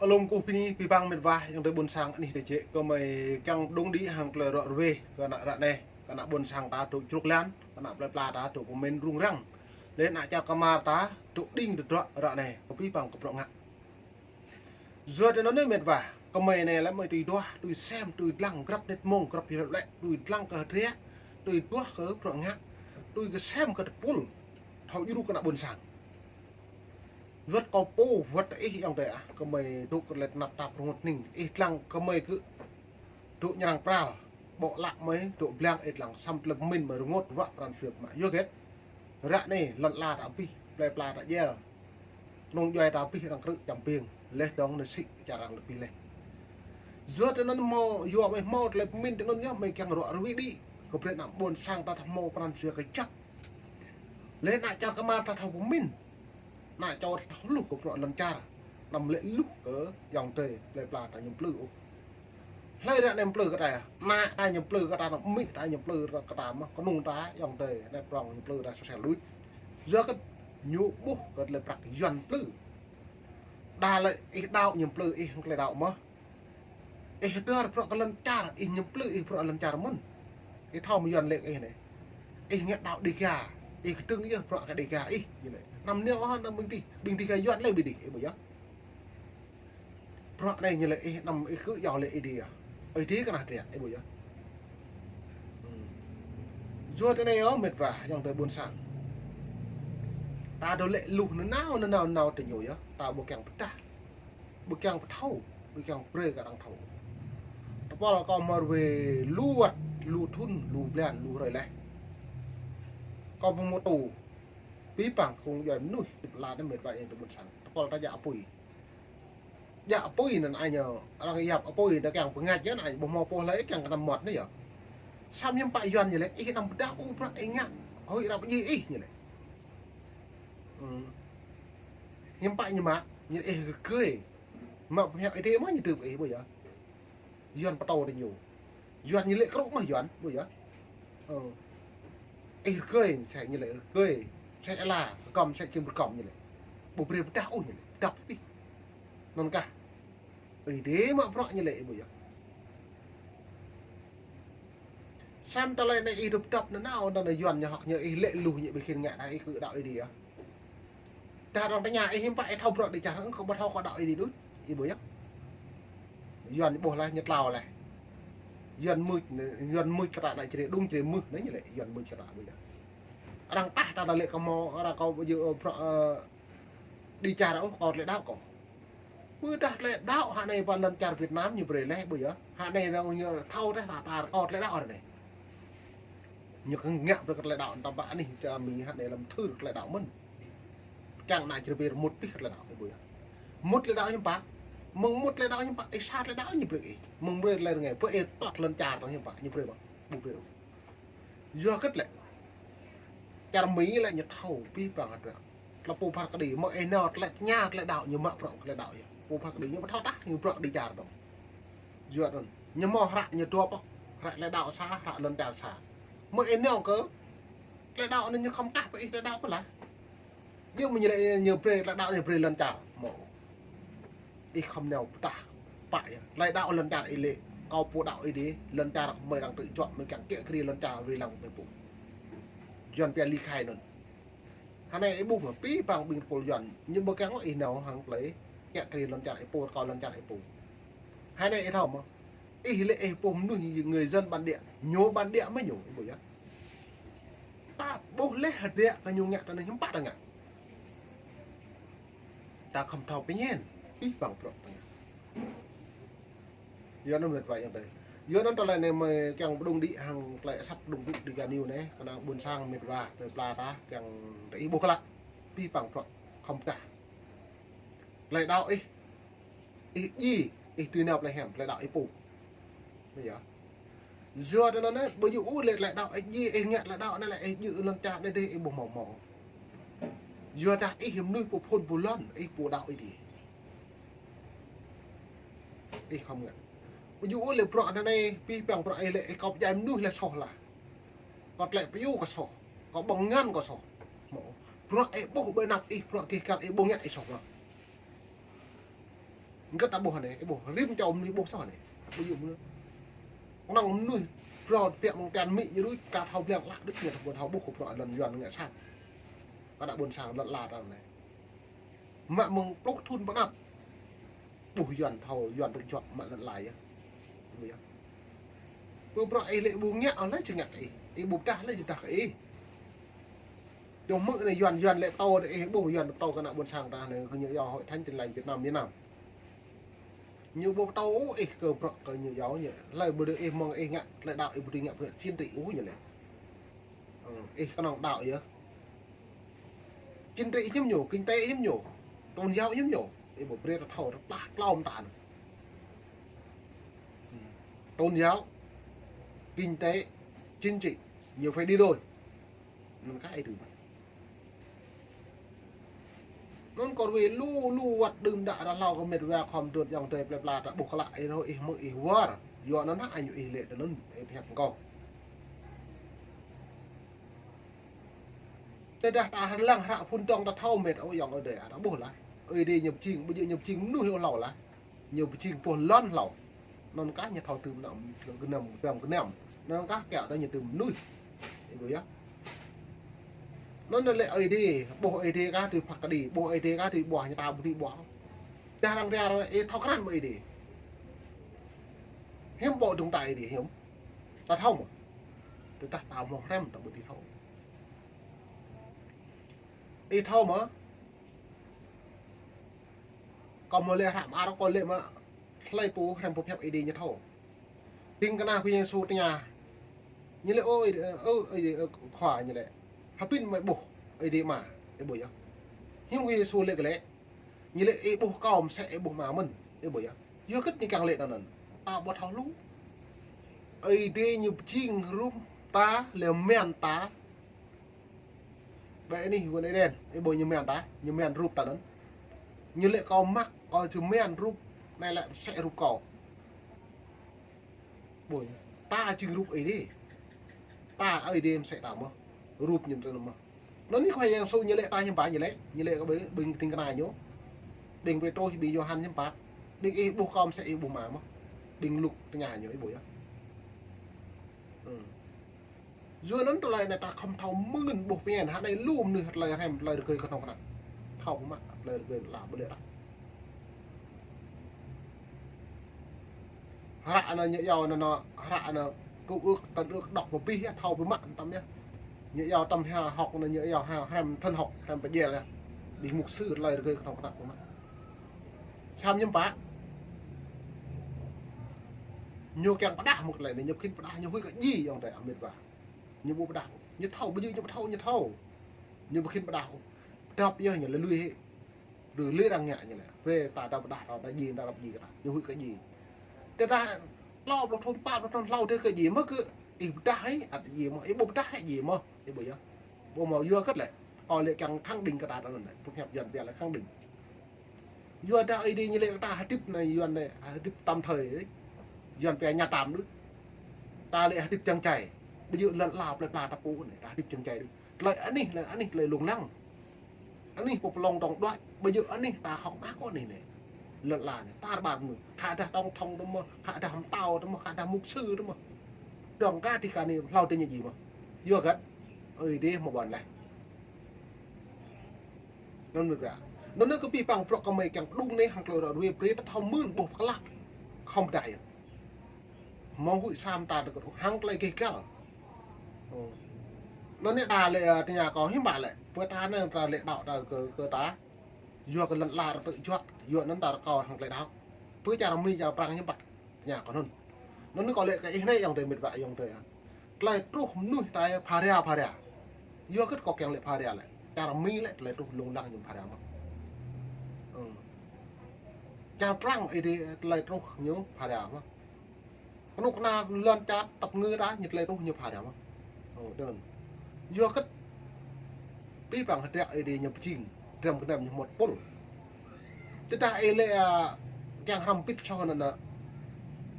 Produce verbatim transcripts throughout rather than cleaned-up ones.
Lŏm kơkuh bơni, abih bang met wa, ayŏng adơi ƀôn sang anih tơjĕ, gơmơi kiăng pơdŏng đĭ hăng tơlơi ruă ruê kơ ană ră anai, kơ ană ƀôn sang ta dŏ čruk lan, kơ ană plơi pla ta dŏ pơmĭn rŭng răng. Lĕ ană čar kơmar ta dŏ đing tơdruă ră anai, kơ abih bang kơ bruă ngă. Yua tui anŭn anai met wa, gơmơi anai lĕ gơmơi tui duah, tui sem, tui lăng, grăp mơnit mông, grăp hơdră lĕ, tui lăng kơ hơdră, tui duah kơ bruă ngă, tui kơ sem kơ tơpul, thâo djru kơ ană ƀôn sang. Wơ̆t kâo pô, wơ̆t ih ayŏng adơi ah, gơmơi dŏ kơ lĕ tơnap tap rơngot hning, ih lăng gơmơi kơ dŏ ñrăng pral, ƀô̆ lăk mơi, dŏ blang ih lăng, samơ̆ tơlơi pơmĭn mơi rơngot ruă pran jua mă. Yua hơget? Ră anai, lŏn ala ta abih, plơi pla ta djel. Kơnung djuai ta abih arăng krư̆ čăm ƀing, laih dơ̆ng nao sĭ čar arăng lĕ abih laih. Yua tui anŭn hmâo, yua mơi hmâo tơlơi pơmĭn tui anŭn yơh, mơi kiăng ruă ruê đĭ, kơ brơi ană ƀôn sang ta thâo hmâo pran jua kơjăp. Laih ană čar kơmar ta thâo pơmĭn. Ană čô ta thâo hluh kơ bruă lŏn čar. Anăm lĕ hluh kơ ayŏng adơi, plơi pla ta ñu plư ôh. Hlơi ră anai plư kơ ta, ană ta ñu plư kơ ta, ană amĭ ta ñu plư kơ ta mơ̆n, kơnung ta ayŏng adơi, ană prŏng ñu plư ta sosel đôč. Yua kơ ñu ƀuh kơ tơlơi prăk Yuan plư. Đa lĕ ih đaŏ ñu plư ih hăng tơlơi đaŏ mơ̆n. Ih hơdơr bruă kơ lŏn čar, ih ñu plư ih bruă lŏn čar mơ̆n. Ih thâo mơ̆ Yuan lĕ ih anai. Ih ngă đaŏ Dega, ih kơdơ̆ng yơh bruă kơ Dega ih, ñu lĕ. Anăm nao hă anăm ƀing dih, ƀing Dega Yuan lĕ ƀing dih, ih ƀuh yơh. Bruă anai ñu lĕ ih anăm ih kơ yua lĕ ih dih yơh. Ih dih kơ ană tơdră, ih ƀuh yơh. Hmm. Yua tui anai yơh met wa, ayŏng adơi ƀôn sang. Ta dŏ lĕ hluh nanao, nanao, nanao tơ ñu yơh, ta ƀu kiăng pơdah. Ƀu kiăng pơthâo, ƀu kiăng brơi kơ arăng thâo. Tơpul kâo hmâo ruê lu wơ̆t, lu thŭn, lu blan, lu hrơi laih. Kâo ƀu hmâo tŭ, abih bang kơnung djuai mơnuih, hơdip ala anai met wa ayŏng adơi ƀôn sang. Tơpul ta djă apui. Djă apui anŭn ai ñu, arăng yap apui, ta kiăng pơngač yơh, anŭn ai ƀu hmâo pô hlơi kiăng kơnăm mơmŏt anai yơh. Samơ̆ hiư̆m pă Yuan ñu lĕ, ih anăm pơdah ôh bruă ih ngă, huĭ ră pơjing ih ñu lĕ. Hmm. Hiư̆m pă ñu mă, ñu lĕ ih rơgơi. Mă pơhiăp ih dih mơ̆n ñu tŭ ih ƀuh yơh. Yuan pơtô tơ ñu. Yuan ñu lĕ krŭ mơ̆n Yuan, ƀuh yơh. Ơ. Ih rơgơi, mơsĕ ñu lĕ rơgơi. Mơsĕ ala, rơkŏm, mơsĕ čim rơkŏm ñu lĕ. Ƀu brơi pơdah ôh ñu lĕ, pơdah pih. Anŭn kah. Ih dih mă bruă ñu lĕ, ƀuh yơh. Samơ̆ tơlơi anai ih dŏ pơdŏp nanao, anŭn Yuan ñu hŏk ñu ih lĕ hluh ñu ƀu khĭn ngă ta ih kơ đaŏ ih dih yơh. Tơdah arăng tơña ih hiư̆m pă ih thâo bruă đĭ čar, ih kơ ƀu thâo kơ đaŏ ih dih đôč, ih ƀuh yơh. Yuan ƀuh laih, ñu tlao laih. Yuan mưč, Yuan mưč kơ ta ană čơrê đung čơrê mưh, anai ñu lĕ Yuan mưč kơ ta ƀuh yơh. Arăng tah ta lĕ kơ hmâo, arăng kâo ƀu djơ̆, ơ, bruă, ơ, đĭ čar ôh, kâo tơlơi đaŏ kâo. Ƀôdah tơlơi đaŏ hă anai pơ lŏn čar Việt Nam ñu brơi laih ƀuh yơh. Hă anai arăng ñu thâo tơdah ta, ta kâo tơlơi đaŏ anai. Ñu kơ ngă brơi kơ tơlơi đaŏ, tơpă anih čar Mi hă anai lăm thưr tơlơi đaŏ mơ̆n. Kiăng ană čơrê pơmĭn mŭt pih kơ tơlơi đaŏ, ih ƀuh yơh. Mŭt tơlơi đaŏ hiư̆m pă, mơ̆ng mŭt tơlơi đaŏ hiư̆m pă, ih sa tơlơi đaŏ ñu brơi ih. Mơ̆ng brơi tơlơi rơngai, pơ ih tŏt lŏn čar arăng hiư̆m pă, ñu brơi ƀơ̆ng, ƀu brơi ôh. Yua hơget lĕ? Čar Mi lĕ ñu thâo abih bang hơdră. Tơlơi pô phat kơđi, mơ̆ ih nao tơlơi tơña tơlơi đaŏ ñu mă bruă tơlơi đaŏ yơh. Pô phat kơđi ñu ƀu thâo tah ñu bruă đĭ čar dơ̆ng. Yua anŭn, ñu hmâo hră ñu dua pŏk, hră tơlơi đaŏ sa, hră lŏn čar sa. Mơ̆ ih nao kơ tơlơi đaŏ anŭn ñu khŏm kah pơ ih tơlơi đaŏ pơ lah. Djơ̆ mơ̆ ñu lĕ ñu brơi tơlơi đaŏ ñu brơi lŏn čar. Mơ̆ ih khŏm nao pơdah pă yơh. Tơlơi đaŏ lŏn čar ih lĕ, kâo pô đaŏ ih dih, lŏn čar mơi arăng tŭ juă mơi kiăng kiă kriê lŏn čar wai lăng mơi pô. Yuan pia ly khai anŭn. Hă anai ih ƀuh mơ̆ abih bang ƀing tơpul Yuan, ñu ƀu kiăng ôh ih nao hăng tơlơi kiă kriê lŏn čar ih pô, rơkâo lŏn čar ih pô. Hă anai ih thâo mơ̆? Ih lĕ ih pô mơnuih người dân bản địa, ñu bản địa mơ̆ ñu, ih ƀuh yơh. Ta ƀuh laih hơdră kơ ñu ngă tơ anai hiư̆m pă ta ngă. Ta khŏm thâo pơñen, abih bang bruă ta ngă. Yua anŭn met wa ayŏng adơi. Yua anŭn tơlơi anai mơi kiăng pơdŏng đĭ hăng tơlơi asăp pơdŏng đĭ Dega News anai, kơnang ƀôn sang met wa, plơi pla ta, kiăng ta ih ƀuh klă. Abih bang bruă khŏm pơdah. Tơlơi đaŏ ih, ih djai, ih tui nao plei hiam, tơlơi đaŏ ih pô. Ƀuh yơh. Yua tui anŭn anai, ƀu djơ̆ ôh lĕ tơlơi đaŏ ih djai, ih ngă tơlơi đaŏ anai lĕ ih djơ̆ lŏn čar anai dih, ih ƀuh hmâo hmâo. Yua dah ih mơnuih pô phŭn pô lŏn, ih pô đaŏ ih dih. Ih khŏm ngă. Ƀu djơ̆ ôh lĕ bruă anai anai, abih bang bruă ih lĕ ih kâo pơdjai mơnuih lĕ soh lah. Kâo tlĕ pơyơr kâo soh. Kâo ƀơ̆ng ngăn kâo soh. Mơ̆ bruă ih ƀuh ƀơi anăp ih, bruă gih găl ih ƀuh ngă ih soh lah. Ngă ta ƀuh anai, ih ƀuh rĭm čô mơnuih ƀuh soh anai. Ƀu djơ̆ mơnuih. Kơnơ̆ng mơnuih, phrâo tơbiă mơ̆ng tian mĭ ñu đuč, ka thâo ƀlĕng lăk đuč ñu thâo ƀuh kơ bruă lŏn Yuan ngă sat. Kơ ană ƀôn sang lŏn ala ta anai. Mă mơ̆ng pluh thŭn pơ anăp. Ƀuh Yuan thâo, Yuan tơjuă mă lŏn ala yơh. Ƀu yơh. Pơ bruă ih lĕ ƀu ngă, ôh lĕ či ngă kơ ih. Ih ƀu pơdah lĕ či pơdah kơ ih. Dŏ mơ̆ anai Yuan, Yuan lĕ pơtô anai, ih ƀuh Yuan pơtô kơ ană ƀôn sang ta anai, kơ ñu yua Hội Thánh Tin Lành Việt Nam, Việt Nam. Ñu ƀu pơtô ôh ih kơ bruă kơ ñu yua ñu. Hlơi ƀu dưi ih mơ̆ng ih ngă tơlơi đaŏ ih ƀu dưi ngă bruă chính trị ôh ñu lĕ. Ơ, ih kơnơ̆ng đaŏ yơh. Chính trị hiam ñu, kinh tế hiam ñu, tôn giáo hiam ñu. Ih ƀuh brơi ta thâo, ta plah tlom ta anai. Tôn giáo, kinh tế, chính trị, ñu phải đi đôi. Anŭn kah ih tui. Anŭn kơ ruai lu, lu wơ̆t đưm đă ră hlâo kơ mĕt wa khŏm dŏ ayŏng adơi plơi pla ta ƀuh klă ih rŏ ih mơ̆ ih wơr. Yua anŭn hă ñu ih lĕ tơ anŭn ih pơhiăp kâo. Tơdah ta lăng hră phŭn dŏng ta thâo mĕt ôh ayŏng adơi, ta ƀuh lah. Ơi Adai ñu pơjing, ƀu djơ̆ ñu pơjing mơnuih ôh hlâo lah. Ñu pơjing pô lŏn hlâo. Anŭn kah ñu thâo tơm anăm gơnam, gơnam, gơnam. Anŭn kah kiăng ta ñu tơm mơnuih. Ih ƀuh yơh. Anŭn lĕ Ơi Adai, ƀuh Ơi Adai kah tui phat kơđi, ƀuh Ơi Adai kah tui ƀuah ñu ta ƀu tui ƀuah. Dah arăng rai ih thâo krăn mơ̆ Ơi Adai. Hiư̆m pô dŏng ta Ơi Adai hiư̆m. Ta thâo mơ̆. Tơdah ta mơ̆ hrăm ta ƀu tui thâo. Ih thâo mơ̆. Kâo mơ̆ lĕ hră mơar kâo lĕ mă hlơi pô hrăm pơhiăp Ơi Adai ñu thâo. Ding kơna Khua Yang Yêsu tơña. Ñu lĕ ơ, ơ, ơ, ơ, Khua ñu lĕ. Hơbĭn mơi ƀuh Ơi Adai Ama, ih ƀuh yơh. Hiư̆m Khua Yang Yêsu lĕ kơ lĕ. Ñu lĕ ih ƀuh kâo mơsĕ ih ƀuh Ama mơ̆n, ih ƀuh yơh. Yua hơget ñu kiăng lĕ anŭn. Ta ƀu thâo lu. Ơi Adai ñu pơjing rup ta lĕ mơ̆n ta. Ƀơi anih Guôn Êđen, ih ƀuh ñu mơ̆n ta, ñu mơ̆n rup ta anŭn. Ñu lĕ kâo mă, kâo či mơ̆n rup, anai lĕ mơsĕ rup kâo. Ƀuh, ta jing rup Ơi Adai. Ta Ơi Adai mơsĕ ta mơ̆. Rup ñu mơ̆ ta mơ̆. Anŭn anai Khua Yang Yêsu ñu lĕ ta hiư̆m pă ñu lĕ, ñu lĕ kơ ƀing, ƀing ding kơna ñu. Ƀing Pêtrôs, ƀing Yôhan hiư̆m pă. Ƀing ih ƀuh kâo mơsĕ ih ƀuh Ama mơ̆. Ƀing Luk tơña ñu ih ƀuh yơh. Ư. Yua anŭn tơlơi anai ta khŏm thâo mơ̆n ƀuh pơñen, hă anai lu mơnuih tơlơi hrăm tơlơi rơgơi kơnơ̆ng kơnăk. Thâo mă tơlơi rơgơi la ƀu lĕ ta. Hră anai ñu yua anŭn, hră anai Cựu Ước, Tân Ước đŏk pơpih yơh, thâo pơmă tăm yơh. Ñu yua tăm ha hŏk anai ñu yua ha hrăm thần học, hrăm pơjel yơh. Ƀing mục sư tơlơi rơgơi kơnơ̆ng kơnăk pơmă. Samơ̆ hiư̆m pă. Ñu kiăng pơdah mơ̆ tơlơi anai, ñu khĭn pơdah, ñu huĭ kơ djai ayŏng adơi mĕt wa. Ñu ƀu pơdah. Ñu thâo, ƀu djơ̆ ñu ƀu thâo, ñu thâo. Ñu ƀu khĭn pơdah. Pơdah yơh ñu lĕ lui hĭ. Lui, lui arăng ngă ñu lĕ. Brơi ta, ta pơdah, ta, ta djai, ta răp djai kơ ta. Ñu huĭ kơ djai. Tơdah tlâo pluh thŭn, pă pluh thŭn hlâo tơl kơ djai mơ̆ kơ ih pơdah hĭ, ăt djai mơ̆. Ih ƀu pơdah hĭ djai mơ̆. Ih ƀuh yơh. Ƀu hmâo yua hơget lĕ. Kâo lĕ kiăng khẳng định kơ ta anŭn lĕ. Pơhiăp Yuan pia lĕ khẳng định. Yua dah Ơi Adai ñu lĕ kơ ta hơdip anai Yuan anai, hơdip tạm thời đôč. Yuan pia nhà tạm đôč. Ta lĕ hơdip čang čai. Ƀu djơ̆ lŏn ala plơi pla ta pô anai, ta hơdip čang čai đôč. Tơlơi anih, tơlơi anih, tơlơi lông lăng. Anih pơplông tŏng đuač, ƀu djơ̆ anih ta hŏk mă kơ anih anai. Lŏn ala anai, ta rơbat mơ̆. Khă dah tổng thống tơ mơ̆, khă dah mtao tơ mơ̆, khă dah mục sư tơ mơ̆. Dŏng kah tih kơ anai, hlâo tơ ñu djai mơ̆. Yua hơget, Ơi Adai mơ̆ ƀuăn laih. Anŭn mơ̆ kơ. Anŭn kơ pĭ păng bruă kơ mơi kiăng pơđung anai hăng tơlơi ră ruai brơi ta thâo mơ̆n ƀuh pơklă. Khŏm pơdah yơh. Hmâo huĭ sa mơta tơkơt hăng tơlơi gêh găl. Ơ. Anŭn anai ta lĕ, ơ, tơña kâo hiư̆m pă lĕ. Pơ ta anai ta lĕ đaŏ ta kơ, kơ ta. Yua kơ lŏn ala rơtơ̆ juă, yua anŭn ta rơkâo hăng tơlơi đaŏ. Pơ čar Mi čar Prăng hiư̆m pă. Tơña kâo anŭn. Anŭn kâo lĕ kơ ih anai ayŏng adơi mĕt wa ayŏng adơi. Tơlơi truh mơnuih ta pha ria pha ria. Yua hơget kâo kiăng lĕ pha ria lĕ. Čar Mi lĕ tơlơi truh lông lăng ñu pha ria mơ̆. Ư. Čar Prăng Ơi Adai tơlơi truh ñu pha ria mơ̆. Kơnuk kơna lŏn čar tơpă ngư ta ñu tơlơi truh ñu pha ria mơ̆. Ơ, dơ̆n. Yua hơget pĭ păng hơdră Ơi Adai ñu pơjing, dram gơnam ñu hmŏt pul. Tơdah ih lĕ, a, kiăng hrăm pĭt soh anŭn anai.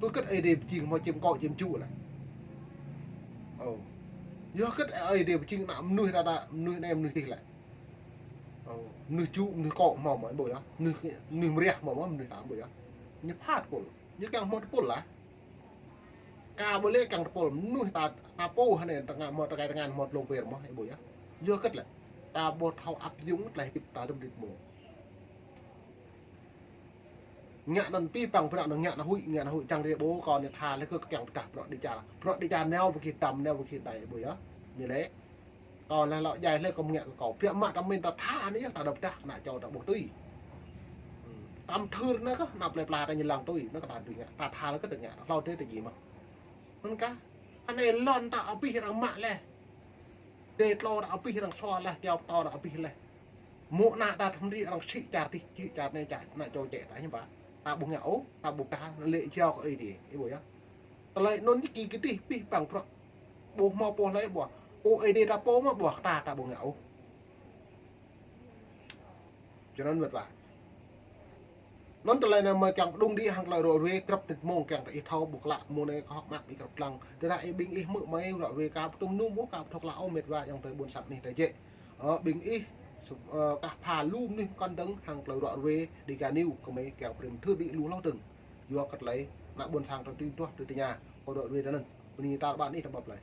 Pơkơ̆t Ơi Adai pơjing hmâo čem kŏ čem čŭ lĕ. Ơ. Yua hơget Ơi Adai pơjing ană mơnuih ta, ta, mơnuih anai mơnuih tih lĕ. Ơ, mơnuih ču, mơnuih kŏ hmâo mơ̆, ih ƀuh yơh. Mơnuih, mơnuih mơriah hmâo mơ̆, mơnuih ta ƀuh yơh. Ñu phat tơpul. Ñu kiăng hmâo tơpul lah. Ka ƀu lĕ kiăng tơpul, mơnuih ta, ta pô hơnai ta ngă hmâo tơkai tơngan hmâo tlông pêr mơ̆, ih ƀuh yơh. Yua kơ lĕ. Ta ƀu thâo áp dụng tơlơi hơbĭt ta rĭm rit mông. Ngă anŭn pih păng bruă anŭn ngă anŭn huĭ, ngă anŭn huĭ čang rê ƀu kơ ñu tha lĕ kơ kiăng pơdah bruă dêh čar. Bruă dêh čar nao ƀu gih tăm, nao ƀu gih đai ƀuh yơh. Ñu lĕ. Kâo lĕ lŏ djai lĕ kâo ngă kơ kâo. Biă mă ta min ta tha anai yơh, ta dŏ pơdah ană čô ta ƀuh tui. Hmm. Tăm thưr anai kơ, ană plơi pla ta ñu lăng tui, anai kơ ta dưi ngă. Ta tha lĕ kơ ta ngă, hlâo dêh ta djai mơ̆n. Anŭn kah, anai lŏn ta abih arăng mă leh. Dêh tlô ta abih arăng sua leh, kyâo pơtâo ta abih leh. Mơ̆ ană ta thâm ri arăng sĭ čar tih, sĭ čar anai čar, ană čô čĕ ta hiư̆m pă. Ta ƀu ngă ôh, ta ƀu kah lĕ jao kơ Ơi Adai, ih ƀuh yơh. Tơlơi anŭn ñu ki kơ tih pih păng bruă. Ƀu hmâo pô hlơi ƀuh. Ơ Ơi Adai ta pô mơ̆ ƀuh ta, ta ƀu ngă ôh. Čơnăn mĕt wa. Anŭn tơlơi anai mơi kiăng pơđŭng đĭ hăng tơlơi ră ruai grăp rit mông kiăng kơ ih thâo ƀuh klă mông anai kơ hŏk mơak ih grăp lăng. Tơdah ih ƀing ih hmư̆ mơi ră ruai ka pơtum num ôh ka pơthâo klă ôh mĕt wa ayŏng adơi ƀôn sang anih ta jĕ. Ơ, ƀing ih, ơ, kah pha lu mơnuih kăn dơ̆ng hăng tơlơi ră ruai Dega News kơ mơi kiăng pơrĭm thưr đĭ lu hlâo dơ̆ng. Yua kơ tơlơi ană ƀôn sang ta tui duah tui tơña kơ ră ruai ta anŭn. Bơni ta ƀă anih ta ƀăp lơi.